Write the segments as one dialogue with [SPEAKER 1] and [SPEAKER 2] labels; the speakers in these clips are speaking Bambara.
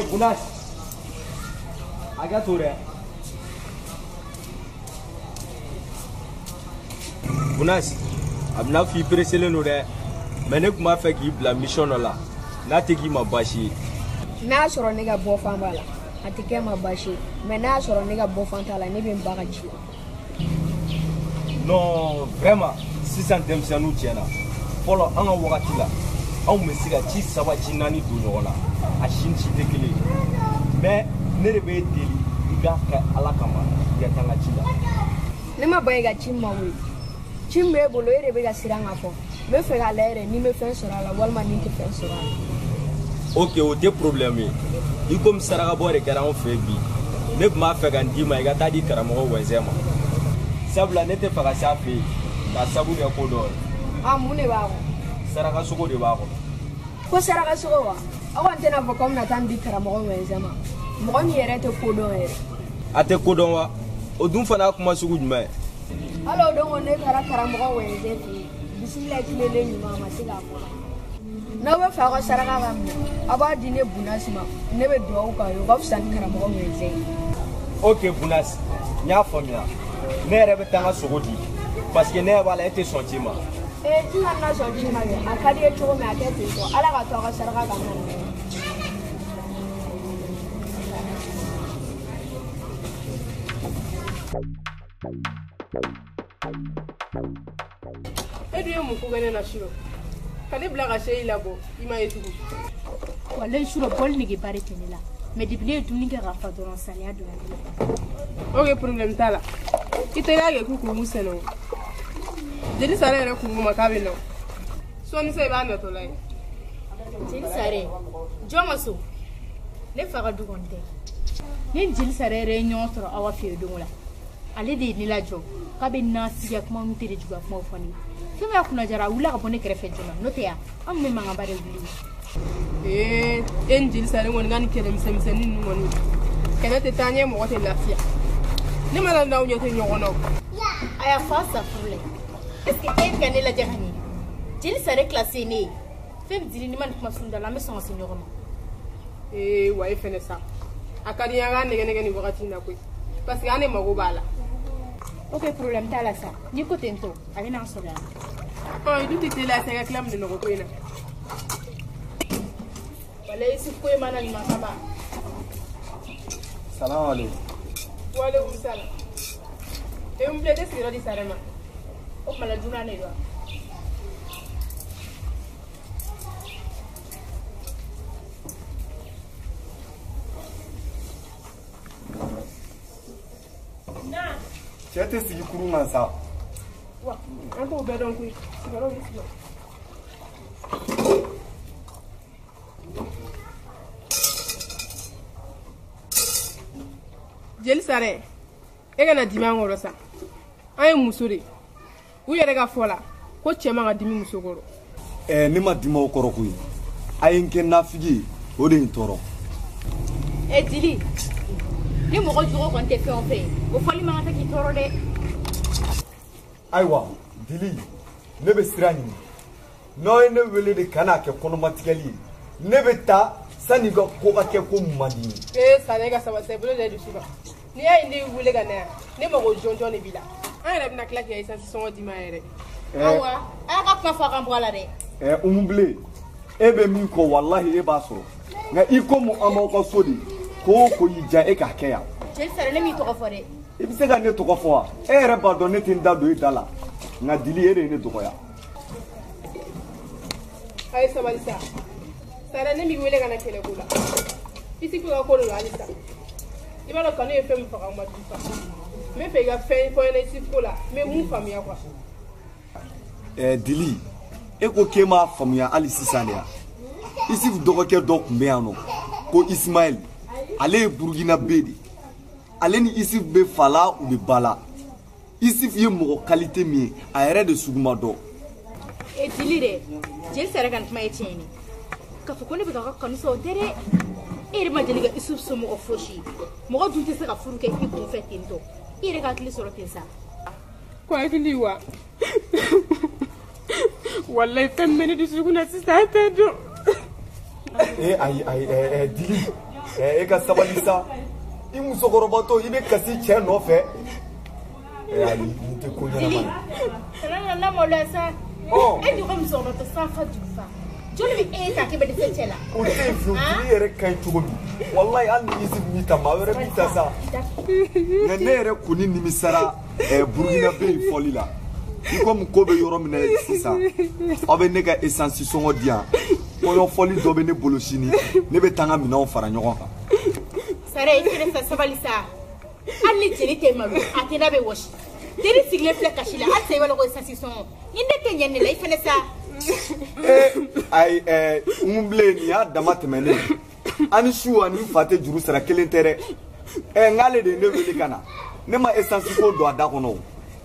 [SPEAKER 1] Gunas, hakɛ to dɛ. Gunas, a bɛna f'i pressélen don dɛ, mais ne tun b'a fɛ k'i bila mission dɔ la, n'a tɛ k'i ma baasi ye.
[SPEAKER 2] N'a y'a sɔrɔ ne ka bɔfan b'a la, a tɛ kɛ ma baasi ye, mais n'a y'a sɔrɔ ne ka bɔfan t'a la, ne bɛ n ba ka ci la.
[SPEAKER 1] Non, vraiment, sisan denmisɛnninw tiɲɛna. Fɔlɔ an ka wagati la, anw bɛ se ka ci 3 ci 4 don ɲɔgɔn na, a si ni si tɛ kelen ye. Mais ne de b'e deli i k'a kɛ Ala kama i ka taa n ka ci la.
[SPEAKER 2] Ne ma ban i ka ci ma koyi. Ci min b'e bolo e de bɛ ka siran k'a fɔ. N bɛ fɛ k'a lajɛ yɛrɛ ni n bɛ fɛn sɔrɔ a la walima ni n tɛ fɛn sɔrɔ a la.
[SPEAKER 1] Ok, o tɛ problème ye. I komi sarakabɔ de kɛra anw fɛ bi, ne tun b'a fɛ ka n d'i ma i ka taa di karamɔgɔ Wɛnzɛn ma. Sabula ne tɛ fɛ ka s'a fɛ yen k'a sabu kɛ ko dɔ ye.
[SPEAKER 2] Ah, mun de b'a kɔnɔ?
[SPEAKER 1] Saraka sogo de b'a kɔnɔ.
[SPEAKER 2] Ko saraka sogo wa? Aw kɔni tɛna fɔ k'aw bɛna taa nin di karamɔgɔ Wɛnzɛn ma. Mɔgɔ min yɛrɛ tɛ ko dɔn yɛrɛ.
[SPEAKER 1] A tɛ ko dɔn wa? O dun fana y'a kuma sugu jumɛn ye?
[SPEAKER 2] Hali o don ne taara karamɔgɔ Wɛnzɛn fɛ yen, bisimila tilelen ɲuman a ma se k'a fɔ. N'aw bɛ fɛ aw ka saraka ka minɛ, aw b'a di ne Bunasi ma, ne bɛ dugawu k'aw ye, o ka fisa ni karamɔgɔ Wɛnzɛn ye.
[SPEAKER 1] Ok Bunasi, n y'a faamuya. Ne yɛrɛ bɛ taa n ka sogo di, parce que ne ɲɛ b'a la e tɛ sɔn ci ma.
[SPEAKER 2] Ee, ci ka na sɔn ci ma kɛ, a ka di i ye cogo min a kɛ ten tɔ, Ala ka to aw ka saraka ka minɛ.
[SPEAKER 3] E dun ye mun ko kɛ ne na surɔ? Ka ne bila ka se i labɔ, i ma ye tugun.
[SPEAKER 4] Walayi surɔ bɔli nege ba de tɛ ne la. Mais depuis ne ye dumuni kɛ ka fa dɔrɔn saliya donna ne la.
[SPEAKER 3] Ok, problème t'a la. I tɛ y'a kɛ k'u k'u sɛnɛ o. Jeli Sare yɛrɛ kun ko ma k'a bɛ na o. Sɔɔni sisan i b'a natɔla ye.
[SPEAKER 4] Jeli Sare, jɔn ka so? Ne fa ka du kɔni tɛ. Ne ni Jeli Sare yɛrɛ ye ɲɔgɔn sɔrɔ aw ka feere don la. Ale de ye ne lajɔ k'a bɛ nasigiya kuma min tɛ de juguya kumaw fɔ ne ye. Fɛn min y'a kunna jara, a wulila ka bɔ ne kɛrɛfɛ joona, n'o tɛ yan, an tun bɛ mankanba de wuli.
[SPEAKER 3] Ee, e ni Jeli Sare kɔni ka nin kɛlɛ misɛnmisɛnnin ninnu kɔni, kɛlɛ tɛ taa ɲɛ, mɔgɔ tɛ lafiya. Ne mana n'aw ɲɛ tɛ ɲɔgɔn na o.
[SPEAKER 4] A y'a fɔ a safuru la. Est-ce que e bɛ ka ne lajɛ ka ɲɛ? Jeli Sare classe ye ne ye. Fɛn min dili ni ma nin kuma sugu da la, an bɛ sɔn ka se ɲɔgɔn ma.
[SPEAKER 3] Ee, wa e fɛnɛ sa. A ka di n ye an k'a nɛgɛ nɛgɛ nin wagati in na koyi. Parce que an de mago b'a la.
[SPEAKER 4] Ok, problème t'a la sa. N'i ko ten tɔ, a bɛ n'an sɔrɔ yan.
[SPEAKER 3] Ɔ, i dun tɛ teliya sa i ka tila minɛnɔgɔ ko in na. Walayi Isufu ko in mana ɲuman kaba.
[SPEAKER 5] Salamu aleykum.
[SPEAKER 3] Waaleykum salam. E n filɛ, i tɛ sigiyɔrɔ di Sare ma.
[SPEAKER 4] O tuma la dunan de don wa?
[SPEAKER 5] Cɛ tɛ sigi kurun kan sa.
[SPEAKER 3] Wa, an t'o bɛɛ dɔn koyi. Sigiyɔrɔ bɛ sigi. Jeli Sare, e kana dimi an kɔrɔ sa. An ye muso de ye. U yɛrɛ ka fɔ la ko cɛ man ka dimi muso kɔrɔ.
[SPEAKER 5] Ɛɛ, ne ma dimi aw kɔrɔ koyi. A ye n kɛ nafigi ye, o de ye n tɔɔrɔ.
[SPEAKER 4] Ɛ Dili, ni mɔgɔ jogo kɔni tɛ fɛn o fɛn ye, o fɔli man kan tɛ k'i tɔɔrɔ dɛ.
[SPEAKER 5] Ayiwa Dili, ne bɛ sira ɲini. N'aw ye ne wele de ka n'a kɛ kɔnɔmatigɛli ye, ne bɛ taa sanni ka ko ka kɛ ko mun man di n ye.
[SPEAKER 3] Ee Sare, ka sabali sa, i bolo da i dusu kan. N'i y'a ye ne wele ka na yan, ne mago jɔnjɔn de b'i la. An yɛrɛ bɛna tila k'i ka essence sɔngɔ d'i ma yɛrɛ.
[SPEAKER 4] Awa, a y'a ka kuma fɔ a ka bɔ a la dɛ.
[SPEAKER 5] Ɛɛ, Umu Bilen, e bɛ min kɔ walahi e b'a sɔrɔ. Nka i komi an b'aw ka so de, ko o ko y'i diya e k'a kɛ yan.
[SPEAKER 4] Jeli Sare, ne m'i tɔgɔ fɔ dɛ.
[SPEAKER 5] I bɛ se ka ne tɔgɔ fɔ wa? E yɛrɛ b'a dɔn ne tɛ n da don e da la. Nka Dili, e de ye ne dɔgɔya.
[SPEAKER 3] A ye sabali sa. Sare, ne m'i wele ka na kɛlɛ ko la. I ti ka ko de don halisa. I b'a dɔn kanu ye fɛn min faga, o ma du fa. N bɛ fɛ i ka fɛn fɔ n ɲɛna Isufu ko la, n bɛ mun faamuya quoi.
[SPEAKER 5] Ɛɛ Dili, e ko k'e m'a faamuya hali sisan de ya? Isufu dɔgɔkɛ dɔ tun bɛ yan nɔ ko Isimayɛli, ale ye Burukinabe de ye. Ale ni Isufu bɛ fa la, u bɛ ba la. Isufu ye mɔgɔ qualité min ye, a yɛrɛ de sugu ma dɔn.
[SPEAKER 4] E Dili dɛ, Jeli Sare ka nin kuma ye tiɲɛ ye. K'a fɔ ko ne bɛ k'a ka kanu sɔrɔ o tɛ dɛ. E yɛrɛ ma deli ka Isufu somɔgɔ fosi ye. Mɔgɔ dun tɛ se ka furu kɛ i kun fɛ ten tɔ. I yɛrɛ ka hakili sɔrɔ ten sa.
[SPEAKER 3] Ko hakili wa? Walayi fɛn min bɛ ne dusukun na sisan, e tɛ dɔn.
[SPEAKER 5] Ee ayi ayi, ɛɛ Dili, E ka sabali sa. I musokɔrɔbatɔ i bɛ kasi cɛ nɔfɛ. Ayi nin tɛ ko ɲɛnama ye.
[SPEAKER 4] Kana na na maloya sa. E ɲɔgɔn musokɔrɔbatɔ san fa dugu fa. Joli bɛ e ta k'e bɛ dɛsɛ cɛ la.
[SPEAKER 5] O tɛ yen fiyewu, jeli yɛrɛ ka ɲi cogo min. Walayi hali ni Isuf m'i ta maa wɛrɛ b'i ta sa. Nka ne yɛrɛ kɔni nimisara Burukina bɛ yen fɔli la. I komi ko bɛ yɔrɔ min na sisan, aw bɛ ne ka esansi sɔngɔ di yan. Kɔɲɔfɔli dɔ bɛ ne bolo sini, ne bɛ taa n ka minɛnw fara ɲɔgɔn kan.
[SPEAKER 4] Sare i fɛnɛ sa sabali sa. Hali ni jeli tɛ malo, a tɛ n'a bɛ wɔsi. Jeli sigilen filɛ kasi la, hali sa i b'a dɔn ko esansi sɔngɔ. Ni ne tɛ ɲɛ ne la, i fɛnɛ sa.
[SPEAKER 5] Ayi n bilen nin y'a dama tɛmɛnen ye. Ani su ani n fa tɛ juru sara kelen tɛ dɛ. N k'ale de ye ne wele ka na. Ne ma esansi ko don a da kɔnɔ o.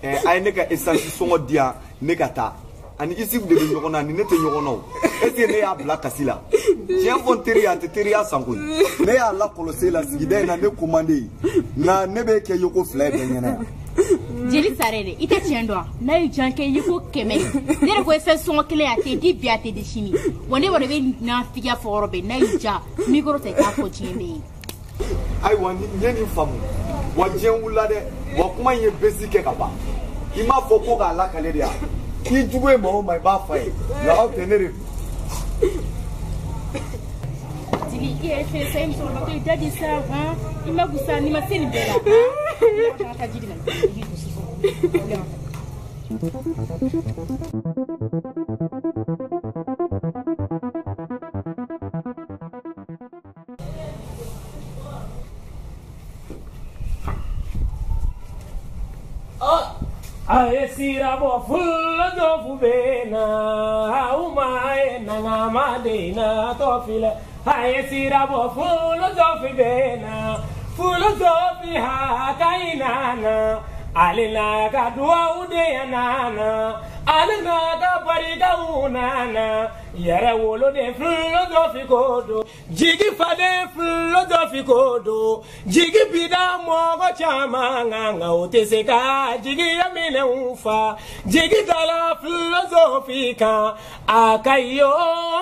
[SPEAKER 5] A ye ne ka esansi sɔngɔ di yan ne ka taa. Ani Isuf de bɛ ɲɔgɔn na ni ne tɛ ɲɔgɔn na o. Est ce que ne y'a bila kasi la? Tiɲɛ fɔ n teri ye a tɛ teriya san koyi. Ne y'a lakɔlɔsi la sigida in na ne commandé ye. Nka ne bɛ kɛ yeko fila ye bɛɛ ɲɛna yan.
[SPEAKER 4] Jeli Sare dɛ, i tɛ tiɲɛ dɔn wa? N'a y'i jan kɛ yeko 100 ye. Ne yɛrɛ ko esansi sɔngɔ kelen a tɛ di bi a tɛ di sini. Wa ne kɔni bɛ nafigiya fɔ yɔrɔ bɛɛ n'a y'i ja micro ta i k'a fɔ diɲɛ bɛɛ ye.
[SPEAKER 5] Ayiwa n ye nin faamu. Wa diɲɛ wulila dɛ. Wa kuma in ye bɛsi kɛ ka ban. I m'a fɔ ko k'a lakale de yan. I jugu ye maa o maa i b'a f'a ye. Nka aw tɛ ne de don.
[SPEAKER 4] Jeli i yɛrɛ fɛnɛ sa i musokɔrɔbatɔ i da di sa han i ma gusa n'i ma se nin bɛɛ la. An ka taa ji di ma i k'i dusu sɔrɔ.
[SPEAKER 6] Aye sirabo fulo fubena umae nanga madina tofila. Aye sirabo fulo fubena fulo fiha kainana alina ka dua udeyanana alina ka barika unana yɛrɛ wolo de fulo fikodo jigi fade fulo fikodo jigi bida mɔgɔ caman nka o tɛ se ka jigi ya minɛnw fa jigi dala fulo fi kan a ka yo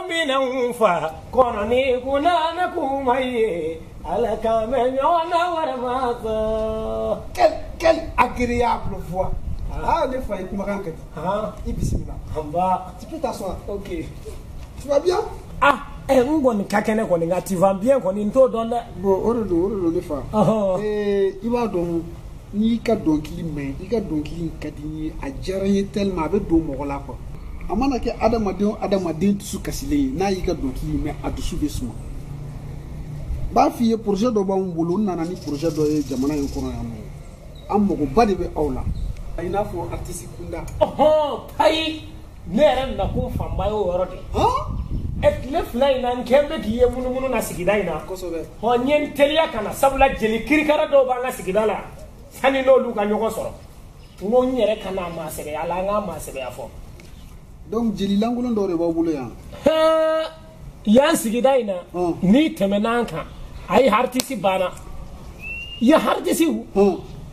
[SPEAKER 6] minɛnw fa kɔnɔ ni kunna ne kuma ye ala ka mɛn ɲɔgɔn na wɛrɛ ma sɔn.
[SPEAKER 7] Quelle agréable voix. Ah, ne fa ye kumakan ka di. I bisimila.
[SPEAKER 6] Nba.
[SPEAKER 7] Tu peux t'asseoir.
[SPEAKER 6] Ok.
[SPEAKER 7] Tu vas bien?
[SPEAKER 6] Ah, n kɔni ka kɛnɛ kɔni nka tu vas bien kɔni n t'o dɔn dɛ.
[SPEAKER 7] Bon, o de don ne fa. I b'a dɔn n'i y'i ka dɔnkili mɛn, i ka dɔnkili in ka di n ye, a diyara n ye tellement a bɛ don mɔgɔ la quoi. A mana kɛ adamaden o adamaden dusu kasilen ye, n'a y'i ka dɔnkili mɛn, a dusu bɛ suma. N b'a f'i ye projet dɔ b'anw bolo, n nana ni projet dɔ ye jamana in kɔnɔ yan nɔ. An magoba de bɛ aw la. I n'a fɔ artiste kunda.
[SPEAKER 6] Ayi ne yɛrɛ nakun fanba y'o yɔrɔ de ye. Tile fila in na n kɛn bɛ k'i ye munumunu na sigida in na.
[SPEAKER 7] Kosɛbɛ.
[SPEAKER 6] N ye n teliya ka na sabula jeli kirikara dɔw b'an ka sigida la sani n'olu ka ɲɔgɔn sɔrɔ. N ko n yɛrɛ ka n'a maasɛbɛya la an k'a maasɛbɛya fɔ.
[SPEAKER 7] Donc jeli lankolon dɔw de b'aw bolo yan.
[SPEAKER 6] Yan sigida in na n'i tɛmɛna an kan ayi artiste banna. Yan artiste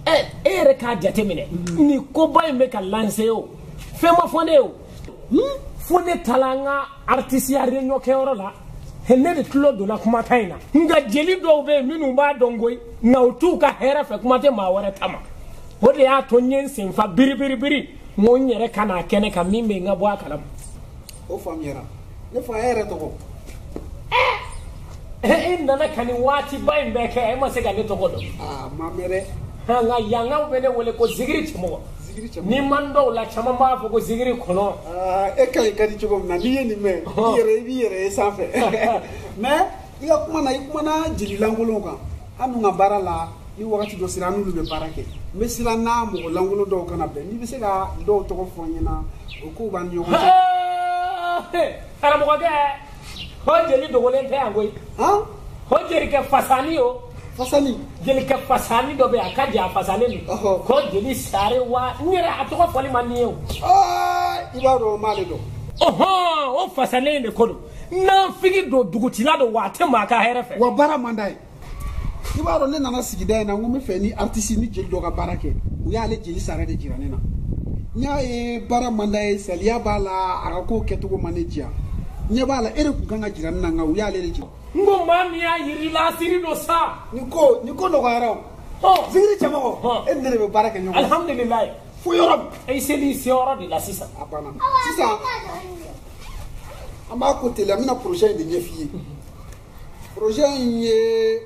[SPEAKER 6] e yɛrɛ k'a jateminɛ nin koba in bɛ ka lancer o fɛn ma fɔ ne ye o fo ne taara an ka artisiya réunion kɛyɔrɔ la ne de tulo donna kumakan in na nka jeli dɔw bɛ yen minnu b'a dɔn koyi nka u t'u ka hɛrɛ fɛ kuma tɛ maa wɛrɛ ta ma o de y'a to n ye n senfa biribiribiri n ko n yɛrɛ ka n'a kɛnɛ kan min bɛ yen n ka bɔ a kalama.
[SPEAKER 7] O faamuyara ne fa e yɛrɛ tɔgɔ.
[SPEAKER 6] E nana ka nin waatiba in bɛɛ kɛ e ma se ka ne tɔgɔ dɔn.
[SPEAKER 7] Aa ma mɛn dɛ.
[SPEAKER 6] Nka yankaw bɛ ne wele ko zigiri cɛmɔgɔ. Ni man dɔw la caman b'a fɔ ko zigiri kɔnɔ.
[SPEAKER 7] E ka ɲi ka di cogo min na n'i ye nin mɛn i yɛrɛ i b'i yɛrɛ ye sanfɛ. Mais i ka kuma na i kumana jeli lankolonw kan an dun ka baara la ni wagati dɔ sera an n'olu bɛ baara kɛ n bɛ siran n'a mɔgɔ lankolon dɔw kana bɛn n'i bɛ se ka dɔw tɔgɔ fɔ n ɲɛna o kow b'an ni ɲɔgɔn cɛ.
[SPEAKER 6] Karamɔgɔkɛ o jeli dogolen tɛ yan koyi. O jelikɛ fasani o.
[SPEAKER 7] Fasani.
[SPEAKER 6] Jelikɛ fasani dɔ bɛ yen a ka jan a fasalen don. Ko jeli sare wa n yɛrɛ a tɔgɔ fɔli man di n ye o.
[SPEAKER 7] I b'a dɔn o m'ale dɔn.
[SPEAKER 6] O fasalen de ko don nafigi don dugutila don wa a tɛ maa ka hɛrɛ fɛ.
[SPEAKER 7] Wa baara man d'a ye. I b'a dɔn ne nana sigida in na n ko n bɛ fɛ ni artiste ni jeli dɔ ka baara kɛ u y'ale jeli sare de jira ne na. N y'a ye baara man d'a ye saliya b'a la a ka kow kɛcogo man ne diya. Ɲɛ b'a la e de tun kan ka jira ne na nka u y'ale de jira.
[SPEAKER 6] N ko maa min y'a yir'i la asiri don sa.
[SPEAKER 7] Nin ko nɔgɔyara o. Zikiri cɛmɔgɔ e ni ne de bɛ baara kɛ ɲɔgɔn fɛ.
[SPEAKER 6] Alihamudulilayi.
[SPEAKER 7] Fo yɔrɔ min.
[SPEAKER 6] E seli se yɔrɔ de la sisan.
[SPEAKER 7] A banna sisan an b'a ko teliya n bɛna projet in de ɲɛf'i ye. Projet in ye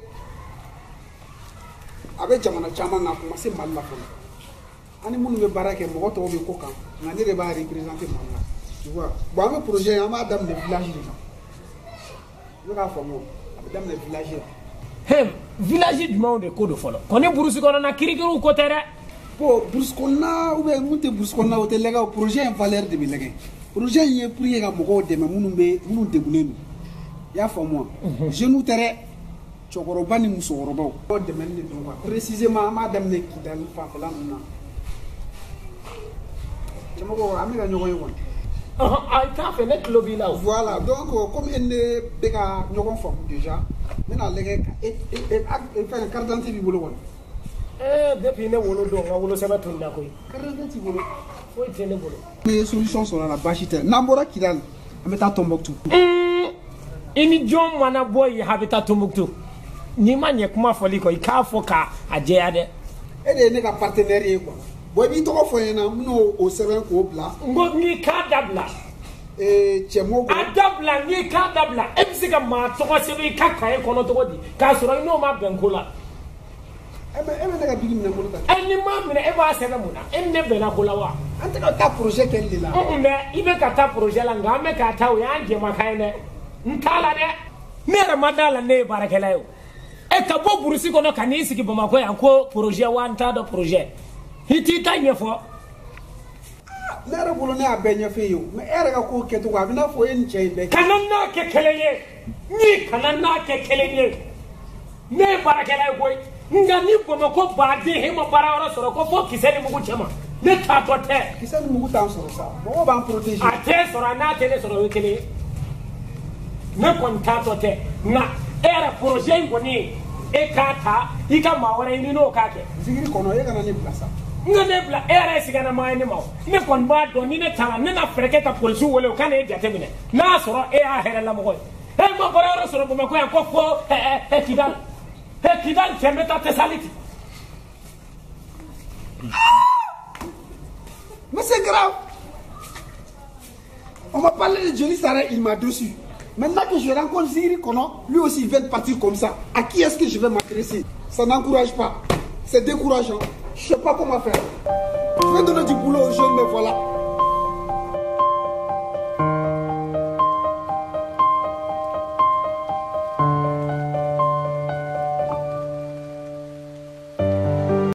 [SPEAKER 7] a bɛ jamana caman na a kun ma se Mali la fɔlɔ. An ni minnu bɛ baara kɛ mɔgɔ tɔw bɛ ko kan nka ne de b'a représenter Mali la. Tu vois, bon an bɛ projet in an b'a daminɛ village de la. I bɛ k'a faamu o, a bɛ daminɛ village la.
[SPEAKER 6] He village jumɛnw de ko don fɔlɔ? Kɔni burusi kɔnɔna kirikiriw ko tɛ dɛ.
[SPEAKER 7] Bon burusi kɔnɔna ou bien mun tɛ burusi kɔnɔna o tɛ lɛgɛ o projet in valeur de bɛ lɛgɛ. Projet in ye pour que ka mɔgɔw dɛmɛ minnu degunnen don. I y'a faamu wa? Jeunes tɛ dɛ, cɛkɔrɔba ni musokɔrɔbaw. Mɔgɔw dɛmɛli de don quoi. Précisément an b'a daminɛ Kidali fanfɛla ninnu na. Cɛmɔgɔ an bɛ ka ɲɔgɔn ye kɔni.
[SPEAKER 6] A t'a fɛ ne tulo b'i la o.
[SPEAKER 7] Voilà donc comme e ni ne bɛ ka ɲɔgɔn faamu déjà n bɛna lajɛ ka e fɛn carte d'identité b'i bolo kɔni.
[SPEAKER 6] Depuis ne wolo don n ka wolosɛbɛn tununna koyi.
[SPEAKER 7] Carte d'identité t'i bolo.
[SPEAKER 6] Foyi tɛ ne bolo.
[SPEAKER 7] N ye solution sɔrɔ a la baasi tɛ n'an bɔra Kidali an bɛ taa Tombouctou.
[SPEAKER 6] I ni jɔn mana bɔ yen a bɛ taa Tombouctou n'i ma ɲɛ kuma fɔli kɔ i k'a fɔ k'a jɛya dɛ.
[SPEAKER 7] E de ye ne ka partenaire ye quoi. Bon i b'i tɔgɔ fɔ n ɲɛna n bɛn'o o sɛbɛn k'o bila.
[SPEAKER 6] N ko n k'i k'a dabila.
[SPEAKER 7] Cɛmɔgɔ.
[SPEAKER 6] A dabila n k'i k'a dabila e bɛ se ka maa tɔgɔ sɛbɛn i ka kaye kɔnɔ cogo di k'a sɔrɔ i n'o ma bɛn ko la.
[SPEAKER 7] E bɛ ne ka bigi minɛ n bolo tan.
[SPEAKER 6] Ni m'a minɛ e b'a sɛbɛn mun na e ni ne bɛnna ko la wa.
[SPEAKER 7] An tɛ ka taa projet kɛli de la.
[SPEAKER 6] Mɛ i bɛ ka taa projet la nka an bɛ ka taa o y'an jɛmakan ye dɛ. N t'a la dɛ. Ne yɛrɛ ma d'a la ne ye baarakɛla ye o. E ka bɔ burusi kɔnɔ ka n'i sigi Bamakɔ yan ko projet wa n t'a dɔn projet. I t'i ta ɲɛfɔ.
[SPEAKER 7] Ne yɛrɛ bolo ne y'a bɛɛ ɲɛf'e ye o mɛ e yɛrɛ ka ko kɛcogo a bɛ n'a fɔ e ni cɛ in bɛɛ.
[SPEAKER 6] Kana n'a kɛ kelen ye ni kana n'a kɛ kelen ye ne ye baarakɛla ye koyi nka ni Bamakɔ baden e ma baara yɔrɔ sɔrɔ ko fo kisɛ ni mugu cɛ ma ne taatɔ tɛ.
[SPEAKER 7] Kisɛ ni mugu t'an sɔrɔ sa mɔgɔw b'an protéger.
[SPEAKER 6] A tɛ sɔrɔ a n'a tɛ ne sɔrɔ o ye kelen ye ne kɔni taatɔ tɛ nka e yɛrɛ projet in kɔni e k'a ta i ka maa wɛrɛ ɲini n'o k'a kɛ.
[SPEAKER 7] Zikiri kɔnɔ e kana ne bila sa.
[SPEAKER 6] N ka ne bila e yɛrɛ ye siganama ye ne ma o ne kɔni b'a dɔn ni ne taara ne na fɛɛrɛ kɛ ka polisiw wele o ka na e jateminɛ n'a y'a sɔrɔ e y'a hɛrɛlamɔgɔ ye e ma baara yɔrɔ sɔrɔ Bamakɔ yan ko fo Kidali Kidali cɛ n bɛ taa Tesaliti.
[SPEAKER 7] Mais c'est grave. On m'a parlé de Djeli Saré, il m'a déçu. Maintenant que je rencontre Zikiri Kono, lui aussi il vient de partir comme ça. À qui est-ce que je vais m'adresser? Ça n'encourage pas. C'est décourageant. Je ne sais pas comment faire. Je vais donner du boulot aux jeunes, mais voilà.